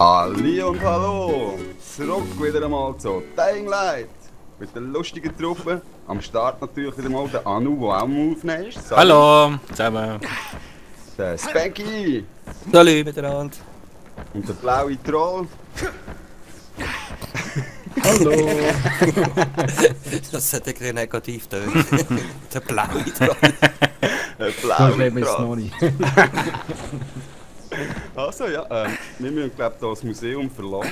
Halli und hallo! Zurück wieder einmal zu Dying Light! Mit der lustigen Truppe. Am Start natürlich wieder mal der Anu, der auch am Aufnehmen ist. Hallo zusammen! Der Spanky! Salut miteinander! Und der blaue Troll. Hallo! Das hat ein bisschen negativ tönt. Der blaue Troll. Der So blaue schlimm ist es noch Troll. nicht. Also ja, wir müssen glaube ich das Museum verlassen.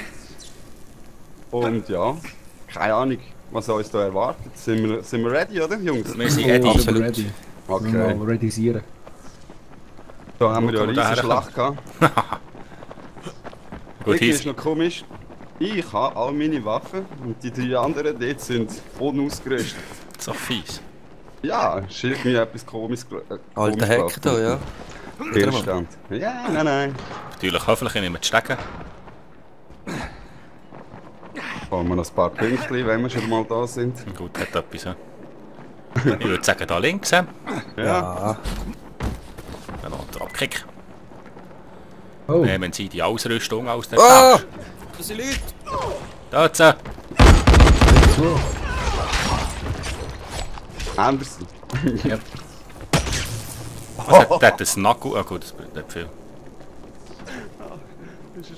Und ja, keine Ahnung, was uns da erwartet. Sind wir ready, oder Jungs? Wir sind Oh, ready. absolut ready. Okay. Mal readisieren. Da haben wir ja Wo eine kommen wir riesige da Schlacht gehabt. Gut, Irgendwie ist hieß. noch komisch. Ich habe all meine Waffen und die drei anderen dort sind unausgerüstet. So fies. Ja, ist irgendwie etwas komisch. Alter Hacker da, ja. Stillstand. Ja, nein. Natürlich hoffentlich nicht mehr zu stecken. Wollen wir noch ein paar Pünktchen, wenn wir schon mal da sind. Gut, hat etwas. Ja. Ich würde sagen, da links. Ja. Ja. Dann noch der Abkick. Oh, Nehmen Sie die Ausrüstung aus der Oh! Tasche. Das sind Leute! Da jetzt. Was so. Anderson. Ja. hat der? Das Naku? Ah gut, das bringt nicht viel.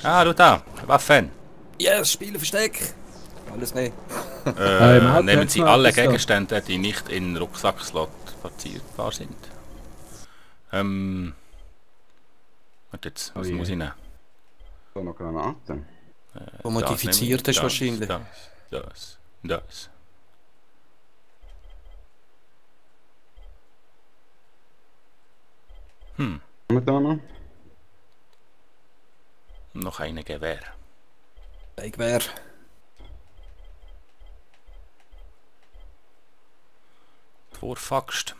Ah, du da. Waffen. Yes, Spiele Versteck! Alles nicht. Nehmen Sie alle etwas da. Gegenstände, die nicht in den Rucksackslot platzierbar sind. Warte jetzt, was Oh je. muss ich nehmen? So noch Granaten. Wo modifiziert ist wahrscheinlich. Das. Haben wir da noch? Noch eine Gewehr. Ich wär. Vorfaxt.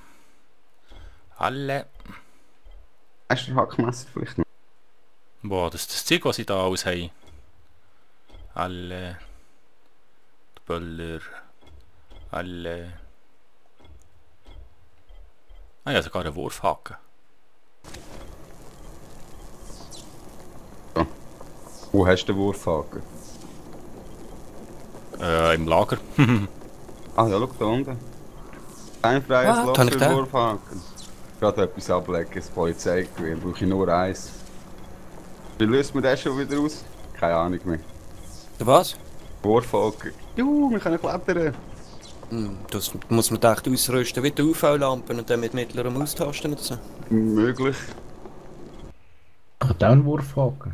Alle. Hast du ein Hackmesser vielleicht noch? Boah, das ist das Zeug, was ich da alles habe. Alle. Die Böller. Alle. Ah ja, sogar ein Wurfhaken. Wo hast du den Wurfhaken? Im Lager. Ah ja, schau da unten. Kein freies Ah, Loch kann ich für den? Wurfhaken. Gerade etwas ablegen, das Polizeigewehr. Brauche ich nur eins. Wie löst man das schon wieder aus? Keine Ahnung mehr. Was? Wurfhaken. Juhu, wir können klettern. Das muss man echt ausrüsten wie die UV-Lampen und dann mit mittlerem Austasten oder so. Möglich. Ich kann auch einen Wurfhaken.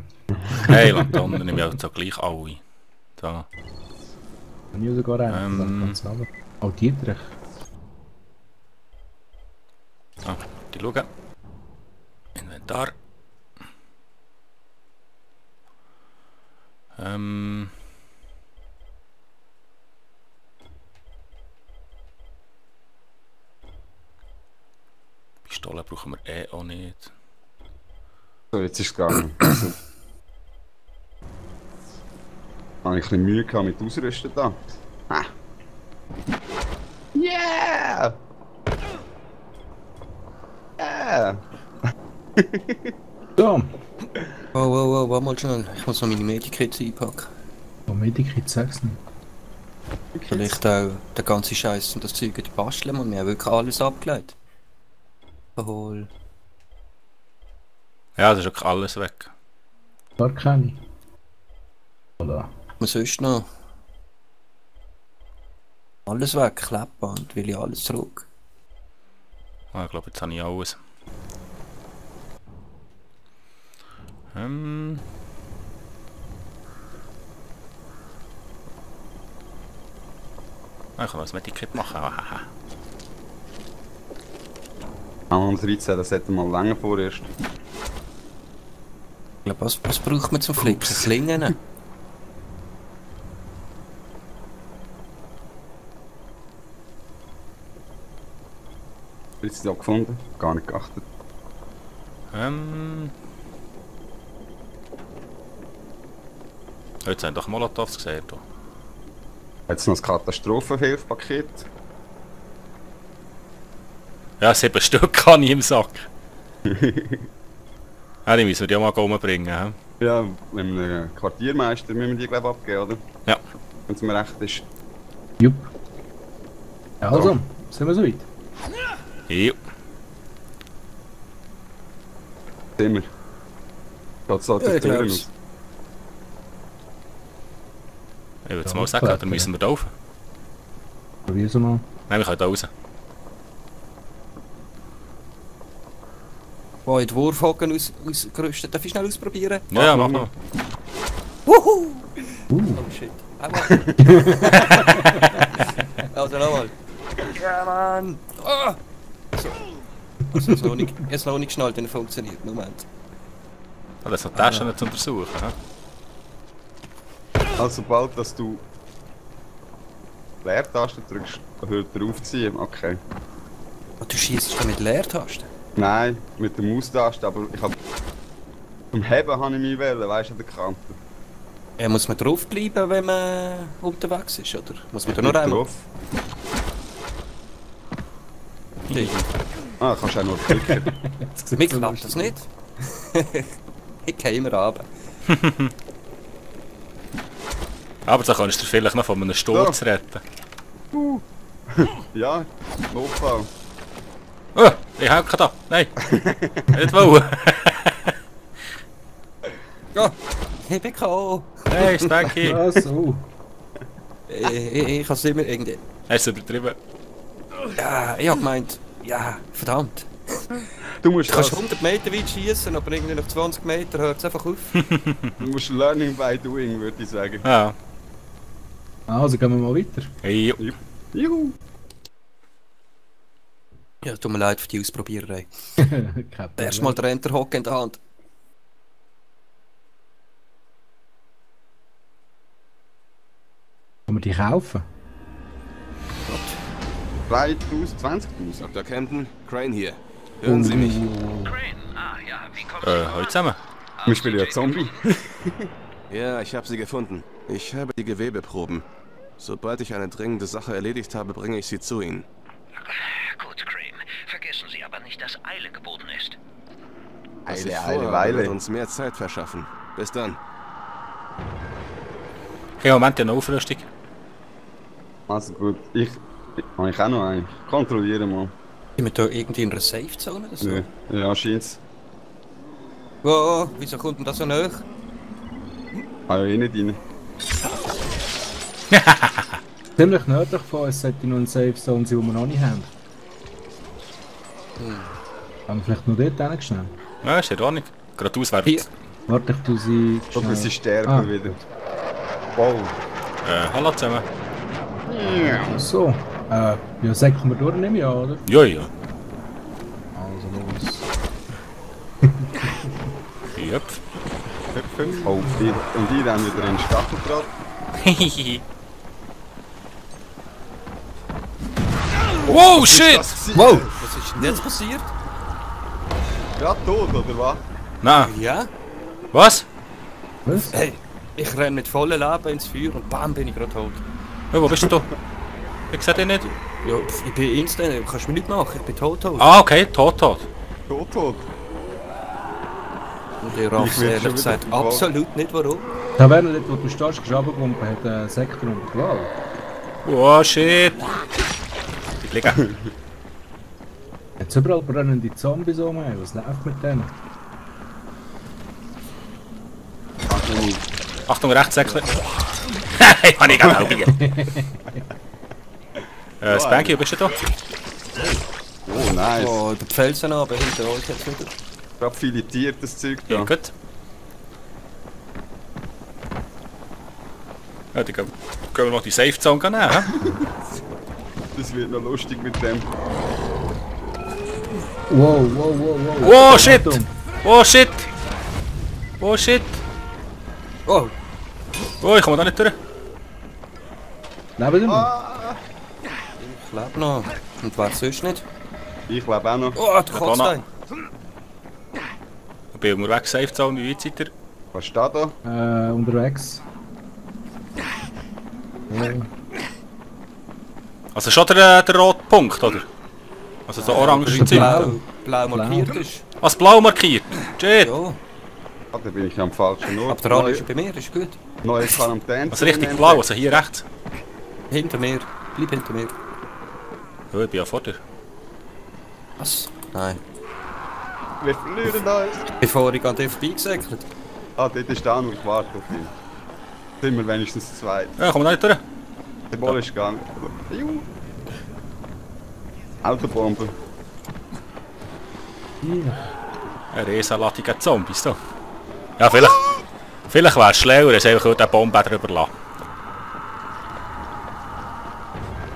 Hey, Lanternen nehme ich also gleich alle. Da. Ich habe sogar einen. Ganz anders. Oh, Dietrich. Ah, die schauen. Inventar. Pistole brauchen wir auch nicht. So, jetzt ist es gegangen. Also, habe ich ein bisschen Mühe gehabt mit Ausrüsten da. Ah. Yeah! Yeah! So, Oh, warte mal schnell. Ich muss noch meine Medikits einpacken. wo Medikit 6 nicht. Vielleicht auch der ganze Scheiß und das Zeug in die basteln und wir haben wirklich alles abgelegt. Hol. Ja, das ist wirklich alles weg. Gar keine. Oder? Was sonst noch? Alles weg, Klebband, will ich alles zurück. Ah, ich glaube, jetzt habe ich alles. Ah, ich kann noch ein Medikit machen. Hahaha. 13, das hätte mal länger vorerst. Ich glaube, was braucht man zum Flicken? Klingen? Jetzt da gefunden, gar nicht geachtet. Jetzt haben doch Molotovs gesehen. Da. Jetzt noch das Katastrophenhilfpaket. Ja, 7 Stück kann ich im Sack. Ja, die müssen wir ja mal umbringen. Ja, mit einem Quartiermeister müssen wir die glaube ich abgeben, oder? Ja. Wenn es mir recht ist. Jupp. Ja, also, sind wir so weit? Jo. Sind wir. Geht so Ja, die ich Türen glaub's. aus. Ich würde Ja, mal sagen, klar, oder müssen wir da rauf? Probier's mal. Nein, wir können da raus. Wo in die Wurfhocken ausgerüstet. Darf ich schnell ausprobieren? Ja, ja, mach mal. Wuhu! Uh, Oh shit. Einmal. Also nochmal. Ja, Mann! Oh! So. Also, jetzt noch nicht geschnallt, wenn er funktioniert. Moment. Ah, das hat Taschen zu untersuchen. He? Also sobald dass du Leertaste drückst, hört er aufziehen. Okay. Oh, du schießt schon mit Leertasten? Nein, mit der Maustaste, aber ich hab... Zum Heben habe ich mich wählen, weißt du, an der Kante. Ja, muss man draufbleiben, wenn man unterwegs ist, oder? Muss man da nur Nicht einmal? drauf. Die. Ah, kannst du auch nur klicken. Mir klappt das nicht. Ich gehe immer runter. Aber da kannst du dich vielleicht noch von einem Sturz retten. Ja, Notfall. Oh, ich hau da. Nein. Nicht wollen. Ja, ich bin K.O. Hey, Spanky. ja, so. Ich kann es immer irgendwie... Hast du übertrieben? Ja, ich hab gemeint... Ja, verdammt. Du musst Du kannst das, 100 Meter weit schießen, aber irgendwie nach 20 Meter hört es einfach auf. du musst Learning by doing, würde ich sagen. Ja. Also gehen wir mal weiter. Hey, Juhu! Ja, tut mir leid für die Ausprobiererei. Kein Problem. Erstmal den Enterhocken in der Hand. Kann man die kaufen? 3000, 20.000. Dr. Camden, Crane hier. Hören Sie mich? heute zusammen. Wir spielen ja Zombie. Ja, ich habe sie gefunden. Ich habe die Gewebeproben. Sobald ich eine dringende Sache erledigt habe, bringe ich sie zu Ihnen. Gut, Crane. Vergessen Sie aber nicht, dass Eile geboten ist. Was ich Eile, vorhabe, Weile. wird uns mehr Zeit verschaffen. Bis dann. Okay, Moment, eine Aufrüstung. Also gut, habe ich auch noch einen. Kontrolliere mal. Sind wir da irgendwie in einer Safe-Zone oder so? Nö. Ja, scheint's. Wow, wieso kommt denn das so nahe? Ah ja, eh nicht rein. Ziemlich nördlich von uns sollte noch eine Safe Zone sein, die wir noch nicht haben. Haben wir vielleicht noch dort hingeschnellt? Ja, ist ja auch nicht. Gerade auswärts. Hier. Warte, ich tu sie Guck, schnell. sie sterben Ah. wieder. Wow. Hallo zusammen. So. Ja, säcken wir durch, nehme ich an, oder? Ja, ja. Also los. Yep. Oh, und die dann wieder in den Stacheldraht. Wow, shit! Wow! Was ist denn jetzt passiert? Ja, tot, oder was? Nein. Ja? Was? Was? Hey, ich renne mit vollem Leben ins Feuer und bam, bin ich gerade tot. Ja, wo bist du? Ich sehe dich nicht. Ja, ich bin instant, du kannst mir nichts machen, ich bin tot. Ah, okay, tot. Tot, tot. Und ich raff's Ich werd ehrlich schon gesagt wieder absolut nicht, warum. Da wäre dort, wo du stehst, geschabengumpen, hat einen Sektor unter Gewalt. Oh, shit. Ich liege. Jetzt überall brennende Zombies um, ey. Was läuft mit denen? Achtung, rechts, Säckchen. Hey, Mann, ich kann auch liegen. Spanky, wo bist du da? Oh, nice. Oh, über die Felsen runter, hinter euch jetzt wieder. Gerade filetiert das Zeug Ja, da. gut. Ja, dann gehen wir noch die Safe Zone nehmen, hä? Das wird noch lustig mit dem. Wow, wow, wow, wow. Oh, shit! Achtung. Oh, shit! Oh, shit! Oh, Oh, ich komme da nicht durch. Leben wir? ich lebe noch. Und wer sonst nicht? Ich lebe auch noch. Oh, der Ja, Kotzteil. Ich bin unterwegs, Safe Zone, wie weit seid ihr? Was steht da? Unterwegs. Ja. Also schon der rote Punkt, oder? Also so orange Das Zeug. blau markiert ist. Was blau markiert? Shit! Ja. Ah, da bin ich am falschen Ort. Aber der Rally ist bei mir, ist gut. Neue Quarantäne. Also richtig blau, also hier rechts. Hinter mir. Bleib hinter mir. Ja, ich bin ja vor dir. Was? Nein. Wir verlieren uns. Bevor ich an dir vorbeigesäckelt. Ah, dort ist da nur, ich warte auf ihn. Sind wir wenigstens zu zweit. Ja, komm noch nicht durch. Der Ball ist gegangen. Juhu. Autobombe. Ein riesenlatiger Zombies da. Ja, vielleicht wäre es schlauer, es einfach die Bombe drüber lassen.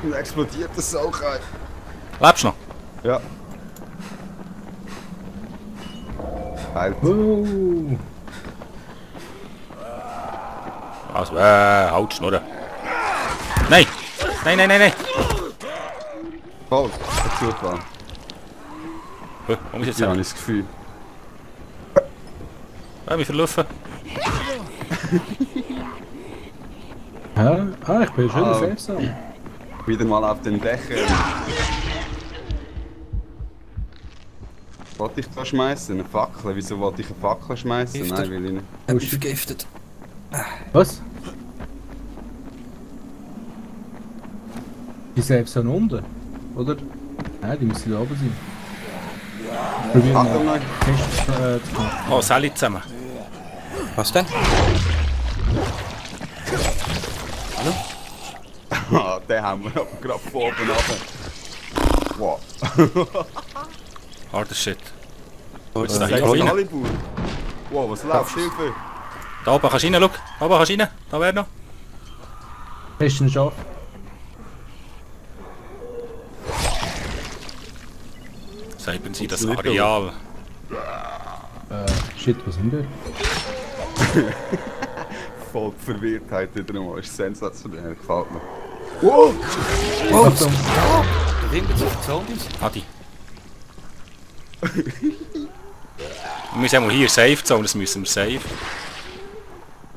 Und explodiert das auch ein. Lebst du noch? Ja. Halt. Oh. Also, halt Schnurren. Nein! Nein, nein, nein, nein! Voll. Der Zufall. Wo muss ich jetzt Ja, habe hin? ich das Gefühl. Mich verlaufen. Ja? Ah, ich bin schon Ah. selbst so. Wieder mal auf den Dächern. Wollte ich da schmeißen? Eine Fackel? Wieso wollte ich eine Fackel schmeißen? Gifter. Nein, will ich nicht. Er mich vergiftet. Was? Die selbst sind unten, oder? Nein, die müssen da oben sein. Probieren Achtung mal. noch. Test zu machen. Oh, Sally zusammen. Was denn? Ah, den haben wir aber gerade von oben runter. Wow. Harder Shit. Oder ist da Sagt hier rein? Hollywood. Wow, was läuft? Hilfe! Da oben kannst du rein, schau. Da oben kannst du rein. Da wäre noch. Hast du ihn schon? Sagen Sie das Nicht Areal. Shit, was sind wir? Voll die Verwirrtheit wieder einmal. Ist sensationell. Gefällt mir. Oh, Achtung! da hinten sind die Zombies. Adi. Wir müssen einmal hier safe zone, das müssen wir safe.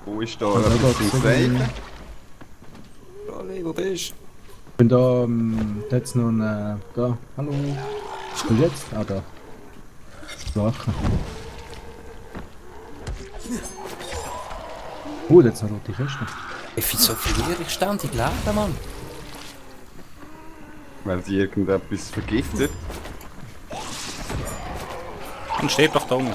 Wo ist da? da Etwas geht's zum irgendwie- Safen? Rolli, wo bist du? Ich bin da, da hat's noch einen, da, hallo. Und jetzt? Ah, da. Wachen. Da hat's noch rote Kiste. Ich finde so verwirrend ständig leben, Mann. Weil sie irgendetwas vergiftet. Dann steht doch da unten.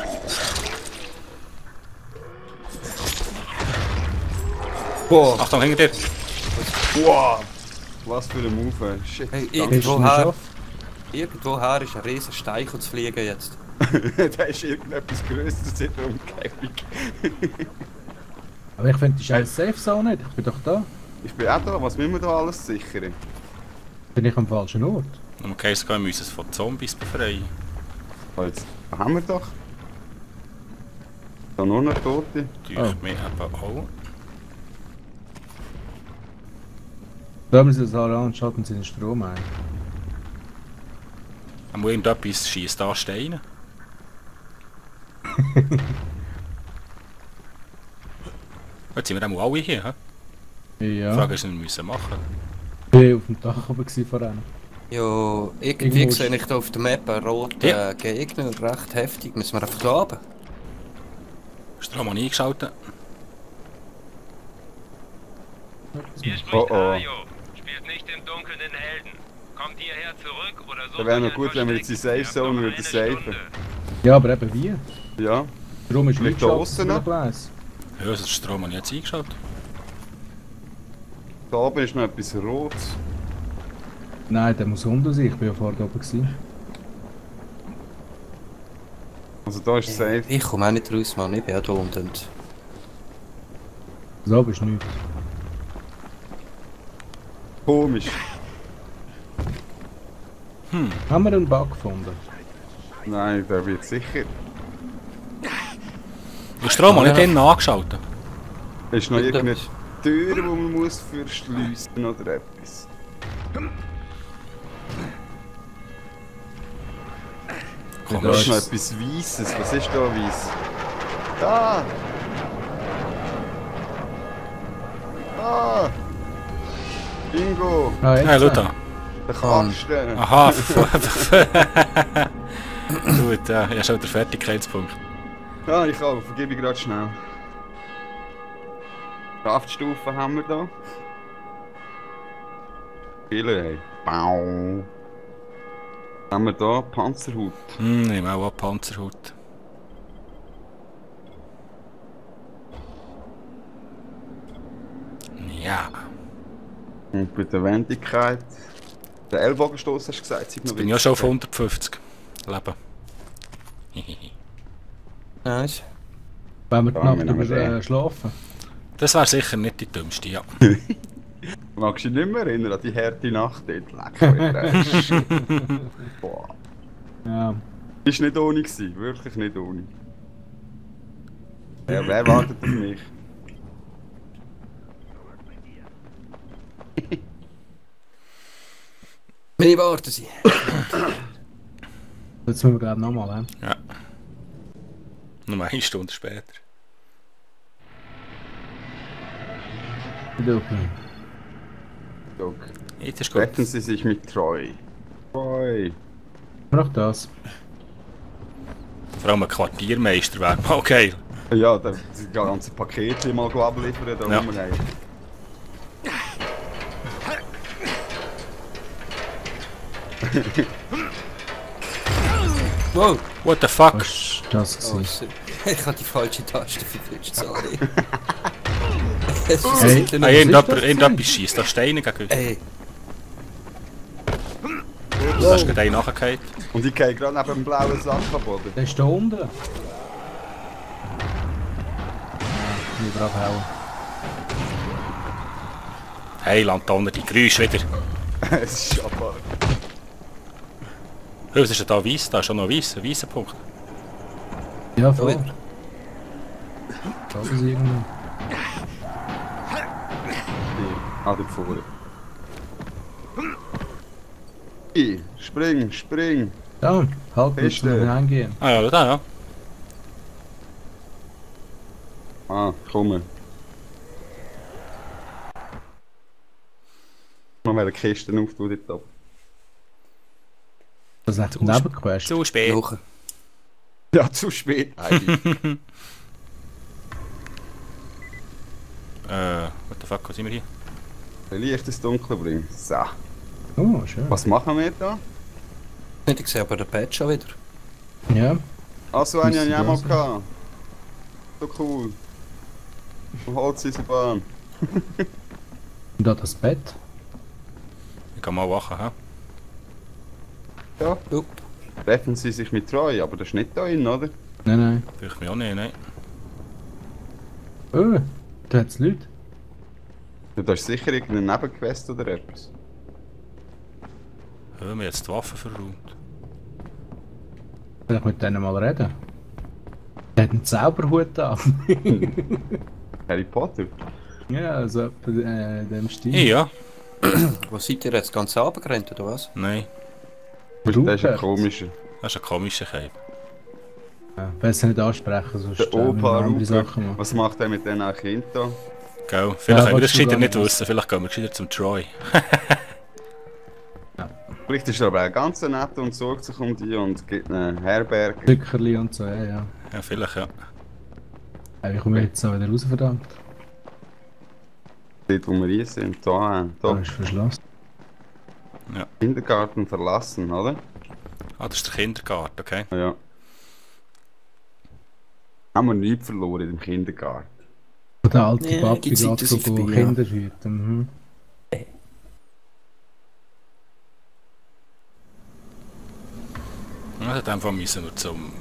Boah! Achtung, hinter dir. Wow! Was für ein Move. Shit. Hey, Hast du ihn irgendwoher schon? Irgendwoher ist ein riesen Stein zu fliegen jetzt. Da ist irgendetwas Größeres in der Umgebung. Aber ich finde die scheiß Safe Zone nicht. Ich bin doch da. Ich bin auch da. Was müssen wir da alles sichern? Bin ich am falschen Ort? Am Case gehen müssen es von Zombies befreien. Oh, jetzt haben wir doch. Da nur noch Tote. Täuscht mich eben auch. Da müssen sie alle an, schalten sie den Strom ein. Am irgendetwas schießt da Steine. Jetzt sind wir dann alle hier, hä? Die Ja. Frage ist, was wir müssen machen. Ich war auf dem Dach oben vorhin. Ja, irgendwie Irgendwo sehe ich da auf der Map einen roten Ja. Gegner, recht heftig. Müssen wir einfach da runter. Strom mal eingeschaltet. Hier spricht Oh, oh. Ario. Spielt nicht im Dunkeln den Helden. Kommt hierher zurück oder so. Da wäre noch gut, wenn wir jetzt die Safe Zone würden safen. Ja, aber eben wie? Ja. Darum ist Vielleicht Leute da aussen noch? ich weiss. Ja, das Strom habe ich jetzt eingeschaltet. Da oben ist noch etwas Rotes. Nein, der muss unten sein. Ich bin ja vorher oben gewesen. Also da ist safe. Ich komme auch nicht raus, Mann. Ich bin auch da unten. Da oben ist nichts. Komisch. Haben wir einen Bug gefunden? Nein, der wird sicher. Den Strom habe ich nicht innen angeschaltet. Ist noch Bitte. irgendeine Tür, die man muss verschliessen oder etwas. Komm, Da ist noch ist etwas Weisses. Was ist da weiss? Da! Da! Bingo! Ah, jetzt. Hey, schau da. Der Kasten! Aha, gut, ja, ich habe schon den Fertigkeitspunkt. Ja, ich auch. Vergib ich gerade schnell. Kraftstufen haben wir da. Viele, hey. Bau. Haben wir da Panzerhut. Nehmen auch an Panzerhut. Ja. Und bei der Wendigkeit. Der Ellbogenstoß hast du gesagt, sieht noch Bin ja schon auf 150 Leben. Nice. Wenn wir Ja, knapp wir nehmen drüber den. schlafen. Das wäre sicher nicht die dümmste, ja. Magst du dich nicht mehr erinnern an die harte Nacht dort? Leck. Boah. Ja. Ist nicht ohne gewesen, wirklich nicht ohne. Ja, wer wartet auf mich? Wir warten sie. Jetzt müssen wir gerade nochmal, he? Ja. Nur eine Stunde später. Okay. Doc. Jetzt ist gut. Retten Sie sich mit Treu. Treu. Noch das. Vor allem ein Quartiermeister wäre mal geil. Ja, das ganze Paket hier mal abliefern, da Ja. wo wir haben. Wow. What the fuck? Was war das? Oh, gewesen? ich habe die falsche Taste verwünscht, sorry. Hey. Ah, irgendjemand schießt da Steine gegen uns. Ey, Da ist gerade einer nachgefallen. Und ich gehe gerade neben dem blauen Sack am Boden. Der ist da unten. Ja, lieber abhauen. Hey, Lantone, die Geräusche wieder. Es ist aber... Oh, was ist denn da weiss? Da ist schon noch ein weißer Punkt. Ja, oh, voll. Das ist irgendwie. Ah, dort vorne. Spring, spring. Ja, halt, Beste. müssen wir hineingehen. Ah ja, da ja. Ah, komm. Noch mal eine Kiste auftun dort oben. Das ist echt ein Nebenquest. Zu spät. Jochen. Ja, zu spät eigentlich. What the fuck, wo sind wir hier? Licht ins Dunkel bringen. So. Oh, schön. Was machen wir da? Ich sehe aber den Pad schon wieder. Ja, Ah, so einen Müsste habe ich auch mal da sein. gehabt. So cool. Vom Holzeisenbahn. und da das Bett. Ich kann mal wachen, hä? Ja. Jupp. Treffen Sie sich mit Treu, aber das ist nicht da drin, oder? Nein, Vielleicht mich auch nicht, nein. nein. Oh, da hat es Leute. Da ist sicher irgendeine Nebenquest oder etwas. Haben wir jetzt die Waffen verräumt? Vielleicht mit denen mal reden. Der hat einen Zauberhut an. Harry Potter? Ja, also etwa dem Stil. Ja. Wo seid ihr jetzt? Ganz runtergerannt oder was? Nein. Das ist ein Rupert. komischer. Das ist ein komischer Cape. Ja, besser nicht ansprechen, sonst Der müssen wir Opa andere Rupert. Sachen machen. Was macht er mit diesen Kindern da? Gell? Vielleicht Ja, können wir das willst du gescheiter gar nicht nicht wissen. Vielleicht gehen wir gescheiter zum Troy. Vielleicht ist er aber auch ganz nett und sorgt sich um die und gibt eine Herberge. Stückerli und so, ja. Ja, vielleicht, ja. Wie komme ich jetzt so wieder raus, verdammt? Dort wo wir hier sind. Da, Da da. ist verschlossen. Kindergarten verlassen, oder? Ah, das ist der Kindergarten, okay. Ja. Haben wir nichts verloren im Kindergarten. Der alte Ja, Papi die Zeiten geht so sind vorbei, ja. Kinder hüten. Mhm. Ja, in dem Fall müssen wir zum...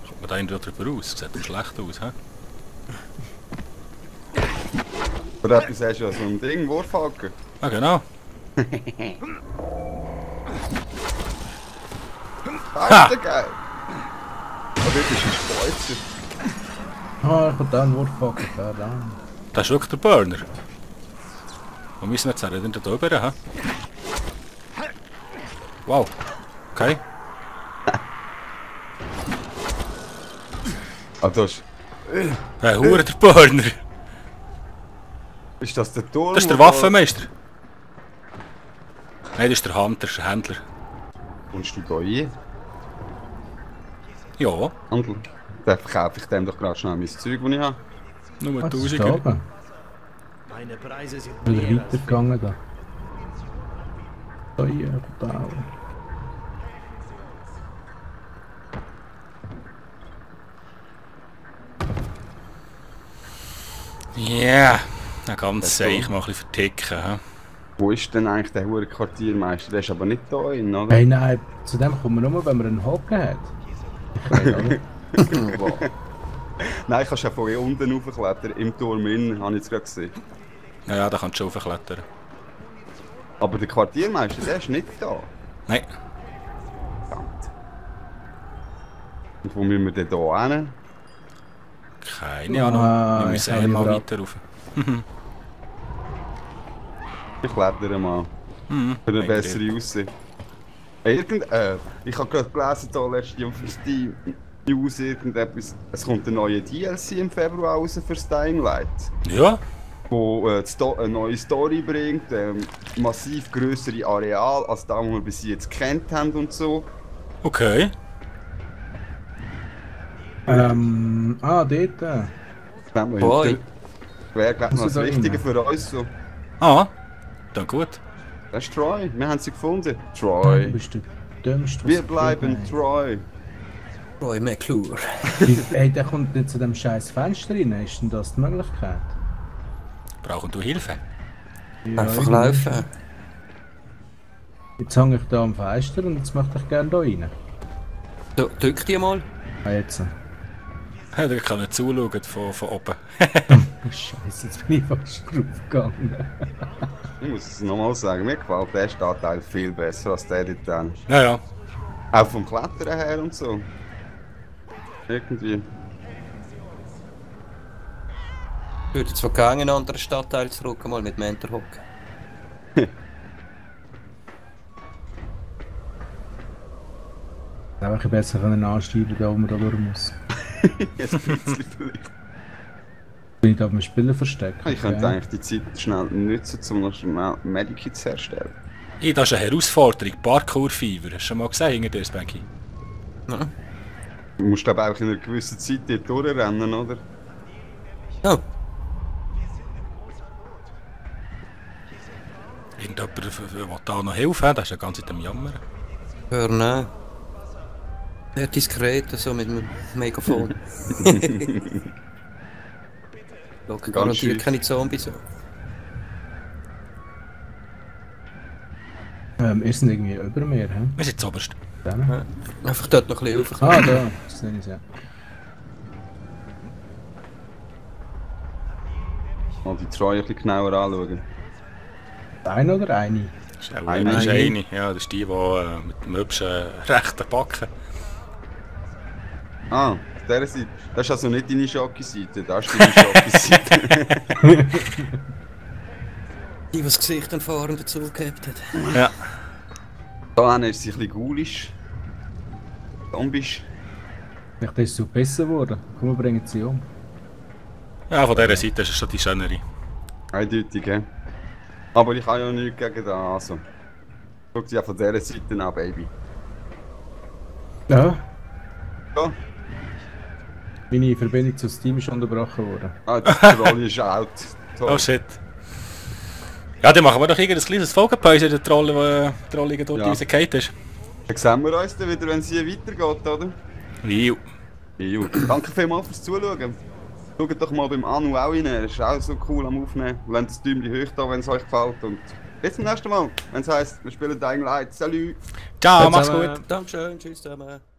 Kommt man da irgendwie drüber raus? Sieht doch schlecht aus, hä? Oder etwas hast du ja so ein Ding, Wurfhaken. Ah, genau. Alter, geil! Aber dort ist ein Speuzer. Ah, ich habe da einen Wurfhaken, verdammt. Das ist wirklich der Burner. Wo müssen wir jetzt her? Da oben, hä? Wow. Okay. Ah, das ist... Hey, Hure der Burner. Ist das der Turm? Das ist der wo da- Waffenmeister. Nein, das ist der Hunter, das ist der Händler. Kommst du da rein? Ja. Handel? Dann verkaufe ich dem doch gerade schnell mein Zeug, das ich habe. Nur Was ist da 1000er. oben? Meine Preise sind Wieder mehr als weitergegangen da. Steuerbau. Ja, dann ganz Das sehe so. ich mal ein bisschen verticken. Hä? Wo ist denn eigentlich der hure Quartiermeister? Der ist aber nicht da drin, oder? Hey, nein, zu dem kommen wir nur, wenn man einen Hocken hat. Ich weiß auch nicht. Wow. Nein, kannst ja von hier unten raufklettern, im Turm innen, habe ich jetzt gerade gesehen. Ja, da kannst du schon hochklettern. Aber der Quartiermeister, der ist nicht da. Nein, Verdammt. Und wo müssen wir denn da hin? keine Ahnung. Wir ich müssen habe mal lieber weiter rauf. Ich klettere mal. Für eine bessere Aussicht. Ich habe gerade gelesen, da letzte auf Steam News irgendetwas. Es kommt ein neuer DLC im Februar raus für Dying Light. Ja, Wo eine neue Story bringt, massiv grössere Areal als das, was wir bis jetzt kennt haben und so. okay. Dort. Hoi. Wäre glaube ich noch Muss das ich da Wichtige rein? für uns so. Ah, dann gut. Das ist Troy, wir haben sie gefunden. Du Troy. bist der Dümmste. Wir bleiben Troy. Roy McClure. Hey, der kommt nicht zu dem scheiß Fenster rein. Ist denn das die Möglichkeit? Brauchen du Hilfe? Ja, Einfach irgendwie. laufen. Jetzt hänge ich da am Fenster und jetzt möchte ich gerne da rein. So, drück die mal. Ah, jetzt. Ja, da kann ich zuschauen von oben. Scheiße, jetzt bin ich fast draufgegangen. Ich muss es nochmal sagen, mir gefällt der Stadtteil viel besser als der dort dann. Ja, ja. Auch vom Klettern her und so. Irgendwie. Ich würde zwar gerne in einen anderen Stadtteil zurück, mal mit Mentor hocken. Einfach besser können ansteigen, da wo man da durch muss. Ein bisschen vielleicht. Bin ich da beim Spielen versteckt? Ich könnte eigentlich die Zeit schnell nutzen, um noch schnell Medikits herzustellen. Hey, das ist eine Herausforderung. Parkour-Fever. Hast du schon mal gesehen hinter dir, Spanky? Du musst glaube ich auch in einer gewissen Zeit dort durchrennen, oder? Oh, Irgendjemand will da noch helfen? Das ist ja ganz in dem Jammer. hör nein. Sehr diskret, so mit dem Megafon. Locker garantiert schief. keine Zombies. Wir sind irgendwie über mir, hä? Wir sind zuoberst. Dann. Einfach dort noch ein bisschen rauf. Ah, da. Das sehe ich ja. Mal die Troy ein bisschen genauer anschauen. Eine oder eine? Das ist auch Eine. das ist eine. Ja, das ist die, die mit dem hübschen rechten Backen. Ah, auf dieser Seite. Das ist also nicht deine Schocke-Seite, das ist deine Schocke-Seite. Die, die das Gesicht an Fahren dazu gehabt hat. Ja. Da hinten ist sie ein bisschen ghoulisch. Zombisch. Vielleicht ist es so besser geworden. Komm, wir bringen sie um. Ja, von dieser Seite ist es schon die schönere. Eindeutig, hä? Aber ich habe ja nichts gegen das, also. Schau sie ja von dieser Seite an, Baby. Ja. Ja. Meine Verbindung zu Steam ist unterbrochen worden. Ah, der Troll ist out. Toll. Oh shit. Ja, dann machen wir doch irgendein kleines Folgenpause, der Troll, die Trollige dort Ja. rausgefallen ist. Dann sehen wir uns dann wieder, wenn es hier weitergeht, oder? Ju. Jo. Danke vielmals fürs Zuschauen. Schaut doch mal beim Anu auch rein, er ist auch so cool am Aufnehmen. Lasst das Däumchen hoch da, wenn es euch gefällt. Und bis zum nächsten Mal, wenn es heisst, wir spielen Dying Light. Salut! Ciao, mach's zusammen. gut. Dankeschön, tschüss zusammen.